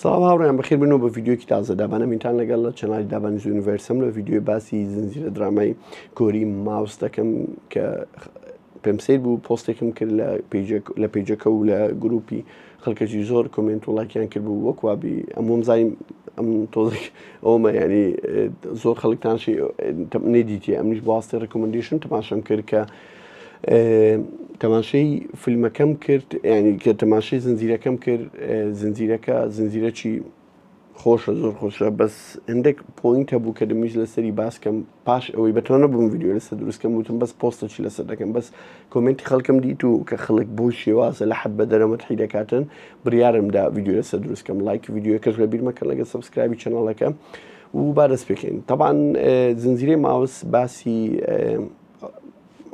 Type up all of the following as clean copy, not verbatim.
سڵاو هاوڕێیان بەخێر بنەوە بە ڤیدیۆکی تازە دابان ئەمینتان لەگەڵ لە channel ی دابان universe م لە ڤیدیۆی باسی زنجیرە درامای کۆری ماوس دەکەم کە پێم سیر بوو پۆستێکم کرد لە لە page ەکە و لە گروپی خەڵکەکی زۆر comment و ڵایکیان کرد بوو وەک وابی ئەمۆم زانیم ئەم تۆزێک ئەومە ینی زۆر خەڵکتانشی نەدیتی ئەمنیش باستی recommendation تەماشم کرد کە تەماشەی فیلمەکەم کرد ینی کە تەماشەی زنجیرەکەم کرد زنجیرەکە زنجیرەکی خۆشە زۆر خۆشە بەس هەندێک point هەبوو کە دەمویست لەسەری باسکەم پاش ئەوەی بەتوانە بووم ڤیدیۆ لەسەر دروستکەم وتم بەس پۆستەکی لەسەر دەکەم بەس comment ی خەڵکم دیت و کە خەڵک بۆ شێوازە لە حەد بە دەرەمەت حی دەکاتن بڕیارمدا ڤیدیۆ لەسەر دروستکەم لایک ڤیدیۆکەش لە بیرمەکەن لەگە subscribe ی channel ەکە و با دەست پێکەین تەبان زنجیرەی ماوس باسی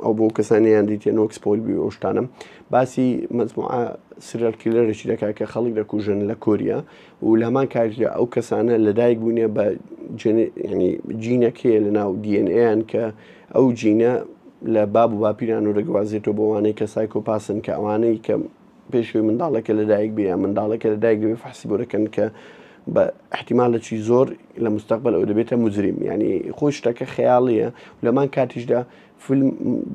ئەو بۆ کەسانیان دیتێ نۆک spoil بی ئەو شتانم باسی مەجموعە serial killer ێکی دەکات کە خەڵک دەکوژن لە کۆریا و لە هەمان کاتدا ئەو کەسانە لەدایک بوونە بە ینی جینەک هەیە لە ناو DNA یان کە ئەو جینە لە باب و باپیران و دەگوازێتەوە بۆ وانەی کە psychopath ن کە ئەوانەی کە پێشوی منداڵەکە لەدایک بێ یان منداڵەکە لەدایک دەبێ فەحسی بۆ دەکەن کە بە احتیمالێکی زۆر لە مستەقبل ئەو دەبێتە مجرم ینی خۆی شتەکە خەیاڵیە لەمان کاتیشدا فیلم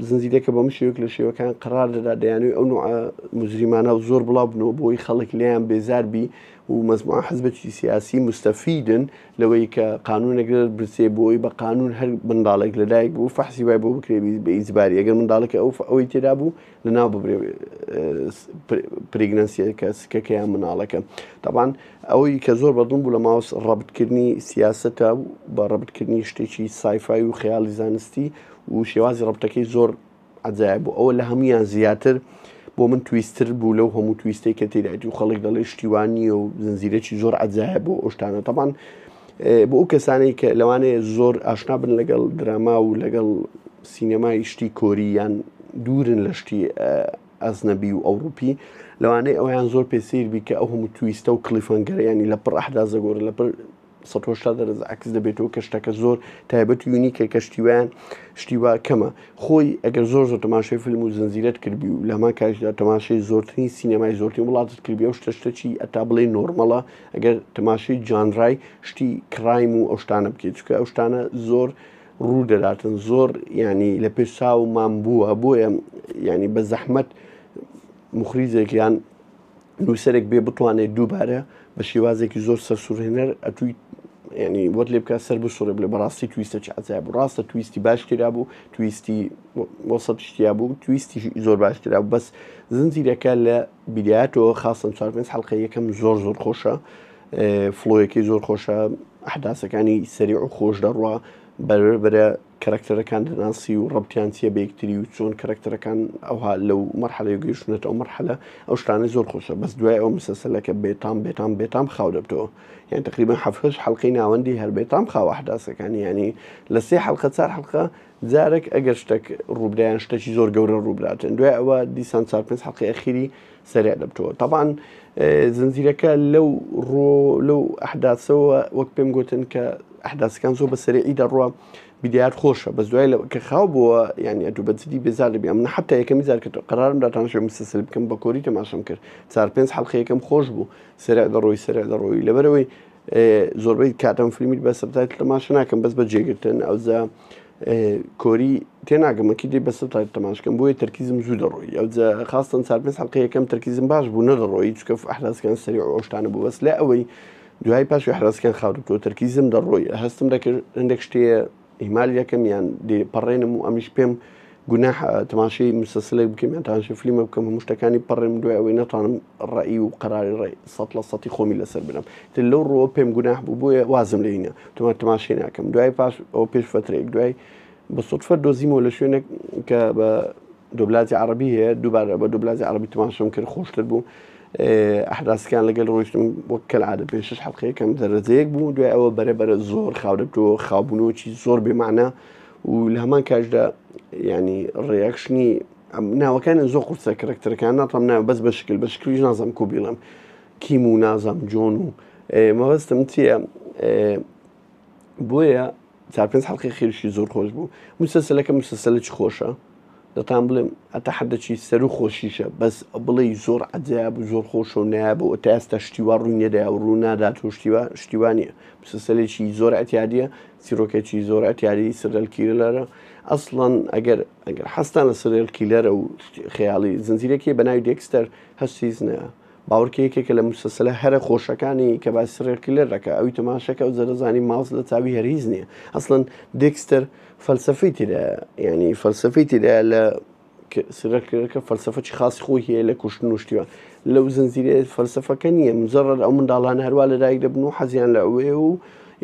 زنجیرەکە بەم شێوەک لە شێوەکان قرار دەدا دەیانوی ئەو نوع مجریمانە و زۆر بڵاو بنەوە بۆی خەڵک لێیان بێزار بی و مەزموعە حزبێکی سیاسی مستەفیدن لەوەی کە قانونێک دەربچێ بۆی بە قانون هەر منداڵێک لەدایک بوو فەحسی وای بۆ بکرێ بە ئیجباری ئەگەر منداڵەکە ئەو ئەوەی تێدا بوو لەناو ببرێ pregnancy ەکە سکەکە یان مناڵەکە تەبان ئەوەی کە زۆر بەدڵم بوو لە ماوس ڕەبتکردنی سیاسەتە و بە ڕەبتکردنی شتێکی sci-fi و خەیاڵی زانستی و شێوازی ڕەبتەکەی زۆر عەجایب بوو ئەوە لە هەمویان زیاتر بۆ من twist تر بوو لەو هەموو twist ەی کە تێدایتی و خەڵک دەڵێ شتیوان نییە و زنجیرەکی زۆر عەجایب بۆ ئەو شتانە تەبان بۆ ئەو کەسانەی کە لەوانەیە زۆر ئاشنا بن لەگەڵ دراما و لەگەڵ سینەمای شتی کۆری یان دوورن لە شتی ئەزنەبی و ئەوروپی لەوانەیە ئەویان زۆر پێ سیر بی کە ئەو هەموو twist ە و cliffhanger ە ینی لە پڕ ئەحداث دەگۆڕێ لە پڕ 180 دەرەجە عەکس دەبێتەوە کە شتەکە زۆر تایبەت و unique ە کە شتیوان شتی وا کەمە خۆی ئەگەر زۆر زۆر تەماشای فیلم و زنجیرەت کردبی و لە هەمان کاتیشدا تەماشای زۆرترین سینەمای زۆرترین وڵاتت کردبی ئەو شتە شتەکی ئەتا بڵێ normal ە ئەگەر تەماشای جانرای شتی crime و ئەو شتانە بکەیت چونکە ئەو شتانە زۆر ڕوو دەداتن زۆر ینی لە پێش چاومان بووە بۆیە ینی بە زەحمەت مخریجێک یان نووسەرێک بێ بتوانێت دووبارە بە شێوازێکی زۆر سەرسوڕهێنەر ئەتووی ینی وەت لێ بکات سەر بسوڕێ بڵێ بەڕاستی twist ە چ عەجایب بوو ڕاستە twist ی باش تێدا بوو twist ی وەسەت شتیا بوو twist ی زۆر باش تێدا بوو بەس زنجیرەکە لە بیدایەتەوە خاصەن چوار پێنج حەڵقەی یەکەم زۆر زۆر خۆشە flow یەکەی زۆر خۆشە ئەحداسەکانی سەریع و خۆش دەڕوا بەرە بەرە کەرەکتەرەکان دەناسی و ڕەبتیان چییە بە یەکتری و چۆن کەرەکتەرەکان ئەوها لەو مەرحەلەی گەیشتونەتە ئەو مەرحەلە ئەو شتانەی زۆر خۆشە بەس دوای ئەو مسەسەلەکە بێتام بێتام بێتام خاو دەبتەوە یان تقریبا حەفت حەڵقەی ناوەندی هەر بێتام خاوە ئەحداسەکانی ینی لە سێ حەڵقە چار حەڵقە جارێک ئەگەر شتێک ڕووبدایان شتێکی زۆر گەورە ڕووبداتن دوای ئەوە دیسان چار پێنج حەڵقەی ئەخیری سەریع دەبتەوە تەبان زنجیرەکە لەو ڕۆ لەو ئەحداسەوە وەک پێم گوتن کە ئەحداسەکان زۆر بە سەریعی دەڕوا بیدایات خۆشە بەس دوای لە کە خاو بووە یعنی ئەتوو بە جدی بێزار دەبی ئەمن حتا یەکەمی جار کە قەرارم دا تەماشای مسلسل بکەم بە کۆری تەماشام کرد چار پێنج حەڵقە یەکەم خۆش بوو سەریع دەڕۆی سەریع دەڕۆی لەبەرەوەی زۆربەی کاتم فیلمی بە subtitle تەماشا ناکەم بەس بە جێگرتن ئەوجا کۆری تێناگەم ئەکی دێ بە subtitle تەماشکەم بۆیە تەرکیزم زوو دەڕۆی ئەوجا خاستن چار پێنج حەڵقە یەکەم تەرکیزم باش بوو نەدەڕۆی چونکە ئەحداسەکان سەریع و ئەو شتانە بوو بەس لە ئەوەی دوای پاش ئەحداسەکان خاوتۆ تەرکیزم دەڕۆی هەستم دەکرد هەندێک شتێ ئیهمال یەکەم یان پەڕێنم و ئەمیش پێم گوناح تەماشەی مسەسلێک بکەم یان تەماشەی فلیمە بکەم هەموو شتەکانی پەڕێم دوای ئەوەی نەتوانم ڕەئی و قەراری ڕێ سەد لە سەتی خۆمی لەسەر بدەم تر لەو ڕووە پێم گوناح بوو بۆیە وازم لێ هینا تۆمار تەماشەی ناکەم دوای پاش ئەو پێش فترێک دوای بە سوتفە دۆزیمەوە لە شوێنێک کە بە دۆبلاجی عەڕەبی هەیە دووبارە بە دۆبلاجی عەڕەبی تماشەم کرد خۆشتر بوو ئەحداسەکان لەگەل ڕۆیشتم وەک کەلعادە پێ شش حەڵقەیەکەم دەرەجەیەک بوو دوای ئەوە بەرە بەرە زۆر خاو دەبتەوە خاوبوونەوەکی زۆر بێمانە و لە هەمان کاشدا ینی reaction ی ناوەکانیان زۆر قورسە کەرەکتەرەکان ناتوانم ناوە بەس بە شکل بە شکلیش نازانم کو بیڵێم کیم و نازانم جۆن و مەبەستم چییە بۆیە چار پێنج حەڵقەی خێرشی زۆر خۆش بوو مسلسلەکە مسلسلێکی خۆشە. دەتان بڵێم ئەتا حەدەکی سەرو خۆشیشە بەس بڵێی زۆر عەجایب و زۆر خۆشە و نایابە و تا ئێستا شتی وا ڕووی نەدایە و ڕوو نادات و شتی وا شتی وا نییە مسلسلێکی زۆر ئەتیادیە چیرۆکێکی زۆر ئەتیادی serial killer ە ئەسڵەن ئەگەر ئەگەر حەستان لە serial killer ە و خەیاڵی زنجیرەکی بە ناوی دێکستەر هەشت season ە باوەڕکە یەکێکە لە مسلسلە هەرە خۆشەکانی کە باسی serial killer دەکا ئەوی تەماشەکە و زەرەزانی ماوس لە چاوی هەر هیچ نییە ئەسڵەن دێکستەر فەلسەفەی تێدایە یعنی فەلسەفەی تێدایە لە serial killer ەکە فەلسەفەی خاصی خۆی هەیە لە کوشتن و شتیوە لەو زنجیرەیە فەلسەفەکە نییە مجرد ئەو منداڵانە هەروا لەدایک دەبن و حەزیان لە ئەوەیە و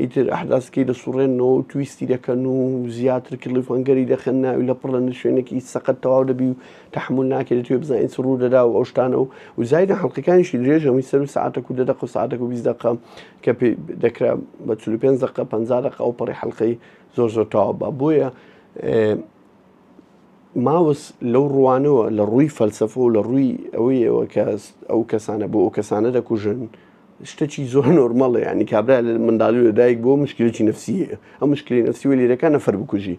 ئیتر ئەحداسکەی دەسوڕێنەوە و twist ی دەکەن و زیاتر cliffhanger ی دەخەن ناوی لە پڕ لە شوێنێکی سەقەت تەواو دەبی و تەحمول ناکرێت دەتوێ بزانین چ ڕوو دەدا و ئەو شتانە و و زایدە حەڵقەکانیشی درێژە هەمووی سەر و ساعتێک و دە دەقە و ساعتێک و 20 دەقە کە پێ دەکرا بە 45 دەقە 50 دەقە ئەو پەڕی حەڵقەی زۆر زۆر تەواو بە بۆیە ماوس لەو ڕوانەوە لە ڕووی فەلسەفە و لە ڕووی ئەوەیەوە کە ئەو کەسانە بۆ ئەو کەسانە دەکوژن شتێکی زۆر normal ە ینی کابرا لە منداڵی لە دایک بۆ مشکلێکی نفسیە ئەم مشکلی نفسی و لێرەکە نەفەر بکوژی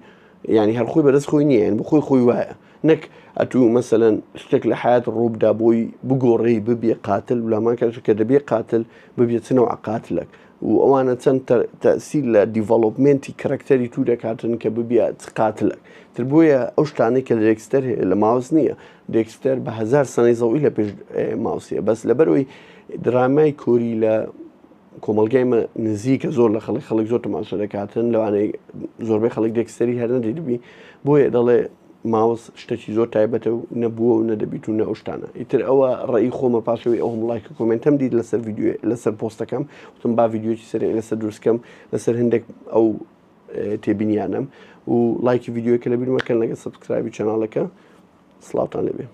ینی هەر خۆی بەدەست خۆی نییە بۆ خۆی خۆی وایە نەک ئەتوو مەسەلەن شتێک لە حیات ڕووبدا بۆی بگۆڕێی ببیە قاتل لامان کەش کە دەبێ قاتل ببیە چ نەوع قاتلێک و ئەوانە چەند تەسیر لە development ی character ی تو دەکاتن کە ببیە چ قاتلێک تر بۆیە ئەو شتانەی کە لە دێکستەر هەیە لە ماوس نییە دێکستەر بە هەزار سنەی زەوی لە پێش ماوسیە بەس لەبەرەوەی درامای کۆری لە کۆمەڵگای مە نزیکە زۆر لە خەڵک خەڵک زۆر تەماشا دەکاتن لەوانەیە زۆربەی خەڵک دێکستەری هەر نەدیدبی بۆیە دەڵێ ماوس شتێکی زۆر تایبەتە و نەبووە و نەدەبیت و نە ئەو شتانە ئیتر ئەوە ڕێی خۆمە پاشەوەی ئەو هەموو لایک و comment ەم دیت لەسەر ڤیدیۆ لەسەر پۆستەکەم وتم با ڤیدیۆکی سەر لەسەر دروستکەم لەسەر هەندێک ئەو تێبینیانم و لایکی ڤیدیۆکە لە بیرمەکەن لەگە subscribe ی channel ەکە سڵاوتان لێبێ.